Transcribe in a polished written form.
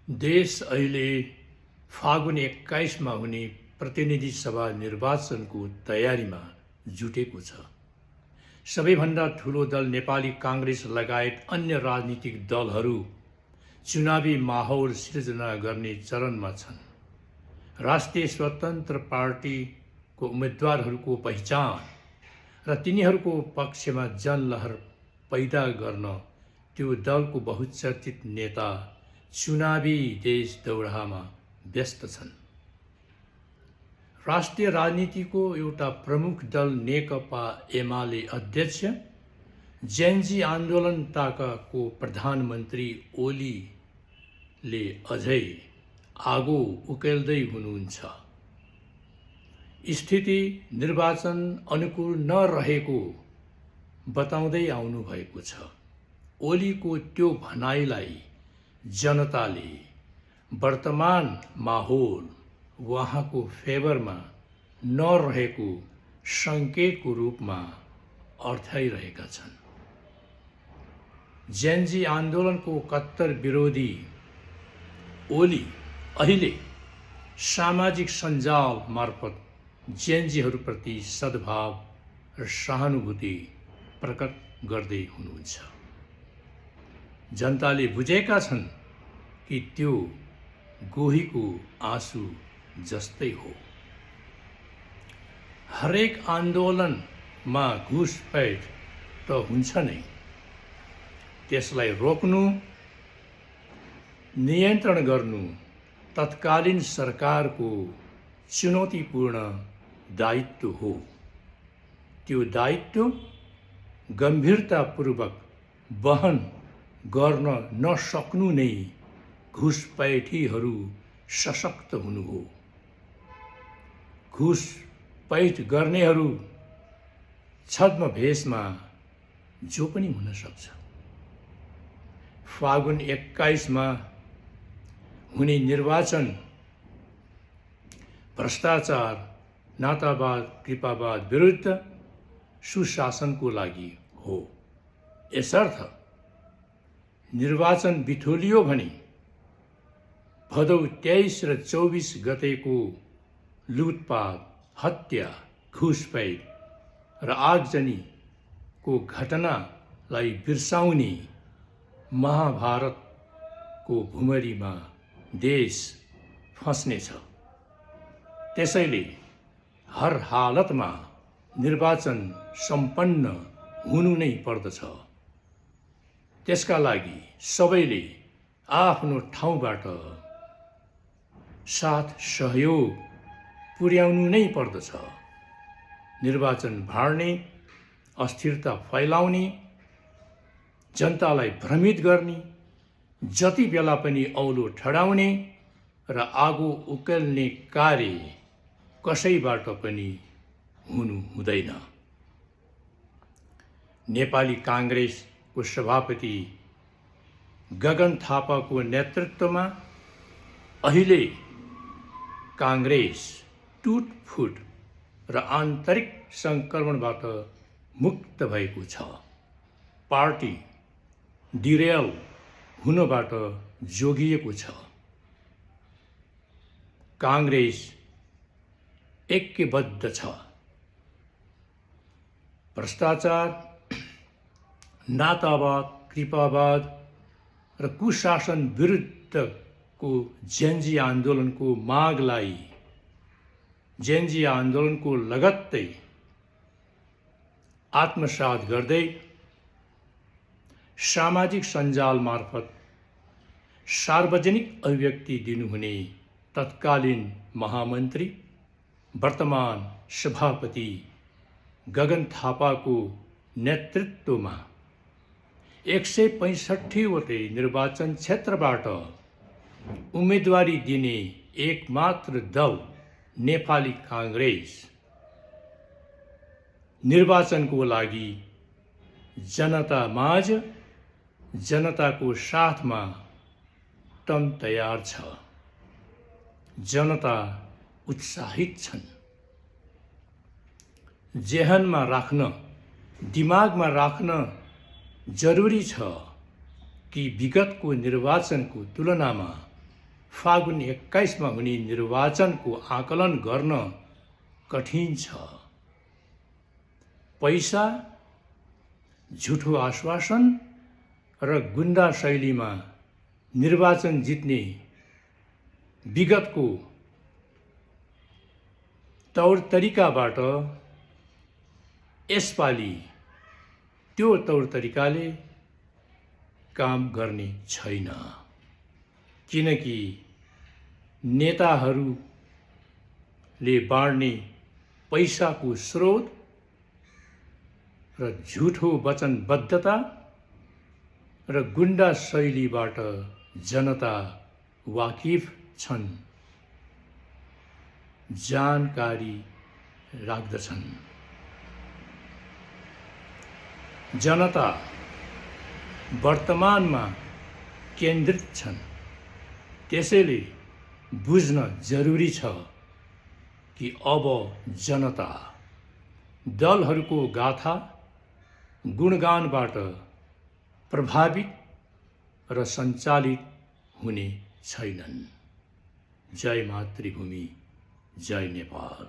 देश अहिले फागुन 21मा हुने प्रतिनिधि सभा निर्वाचनको तयारीमा जुटेको छ। सबैभन्दा ठुलो दल नेपाली काङ्ग्रेस लगायत अन्य राजनीतिक दलहरू चुनावी माहौल सिर्जना गर्ने चरणमा छन्। राष्ट्रिय स्वतन्त्र पार्टीको उम्मेदवारहरूको पहिचान र तिनीहरूको पक्षमा जनलहर पैदा गर्न त्यो दलको बहुचर्चित नेता चुनावी देश दौडामा व्यस्त छन्। राष्ट्रिय राजनीतिको एउटा प्रमुख दल नेकपा एमाले अध्यक्ष जेनजी आन्दोलन ताकाको प्रधानमन्त्री ओलीले अझै आगो उकेल्दै हुनुहुन्छ। स्थिति निर्वाचन अनुकूल नरहेको बताउँदै आउनुभएको छ। ओलीको त्यो भनाइलाई जनताले वर्तमान माहौल उहाँको फेभरमा नरहेको सङ्केतको रूपमा अर्थाइरहेका छन्। जेनजी आन्दोलनको कट्टर विरोधी ओली अहिले सामाजिक सञ्जाल मार्फत जेनजीहरूप्रति सद्भाव र सहानुभूति प्रकट गर्दै हुनुहुन्छ। जनताले बुझेका छन् कि त्यो गोहीको आँसु जस्तै हो। हरेक आन्दोलनमा घुसपैठ त हुन्छ नै, त्यसलाई रोक्नु, नियन्त्रण गर्नु तत्कालीन सरकारको चुनौतीपूर्ण दायित्व हो। त्यो दायित्व गम्भीरतापूर्वक वहन गर्न नसक्नु नै घुसपैठीहरू सशक्त हुनु हो। घुसपैठ गर्नेहरू छद्मवेशमा जो पनि हुन सक्छ। फागुन 21मा हुने निर्वाचन भ्रष्टाचार, नातावाद, कृपावाद विरुद्ध सुशासनको लागि हो। यसर्थ निर्वाचन बिथोलियो भने भदौ 23 र 24 गतेको लुटपाट, हत्या, घुसपैठ र आगजनीको घटनालाई बिर्साउने महाभारतको भुमरीमा देश फस्नेछ। त्यसैले हर हालतमा निर्वाचन सम्पन्न हुनु नै पर्दछ। त्यसका लागि सबैले आफ्नो ठाउँबाट साथ सहयोग पुर्याउनु नै पर्दछ। निर्वाचन भाड्ने, अस्थिरता फैलाउने, जनतालाई भ्रमित गर्ने, जति बेला पनि औलो ठडाउने र आगो उकेल्ने कार्य कसैबाट पनि हुनु हुँदैन। नेपाली काङ्ग्रेसको सभापति गगन थापाको नेतृत्वमा अहिले काङ्ग्रेस टुटफुट र आन्तरिक सङ्क्रमणबाट मुक्त भएको छ। पार्टी डिरेल हुनबाट जोगिएको छ। काङ्ग्रेस ऐक्यबद्ध छ। भ्रष्टाचार, नातावाद, कृपावाद र कुशासन विरुद्धको जेनजी आन्दोलनको मागलाई जेनजी आन्दोलनको लगत्तै आत्मसात गर्दै सामाजिक सञ्जाल मार्फत सार्वजनिक अभिव्यक्ति दिनुहुने तत्कालीन महामन्त्री वर्तमान सभापति गगन थापाको नेतृत्वमा 165 वटै निर्वाचन क्षेत्रबाट उम्मेदवारी दिने एकमात्र दल नेपाली काङ्ग्रेस निर्वाचनको लागि जनतामाझ जनताको साथमा टम तयार छ। जनता उत्साहित छन्। जेहनमा राख्न, दिमागमा राख्न जरुरी छ कि विगतको निर्वाचनको तुलनामा फागुन 21 मा हुने निर्वाचनको आकलन गर्न कठिन छ। पैसा, झुठो आश्वासन र गुन्डा शैलीमा निर्वाचन जित्ने विगतको तौर तरिकाबाट यसपालि त्यो तौर तरिकाले काम गर्ने छैन, किनकि नेताहरूले बाँड्ने पैसाको स्रोत र झुठो वचनबद्धता र गुन्डा शैलीबाट जनता वाकिफ छन्, जानकारी राख्दछन्। जनता वर्तमानमा केन्द्रित छन्, त्यसैले बुझ्न जरुरी छ कि अब जनता दलहरूको गाथा गुणगानबाट प्रभावित र सञ्चालित हुने छैनन्। जय मातृभूमि, जय नेपाल।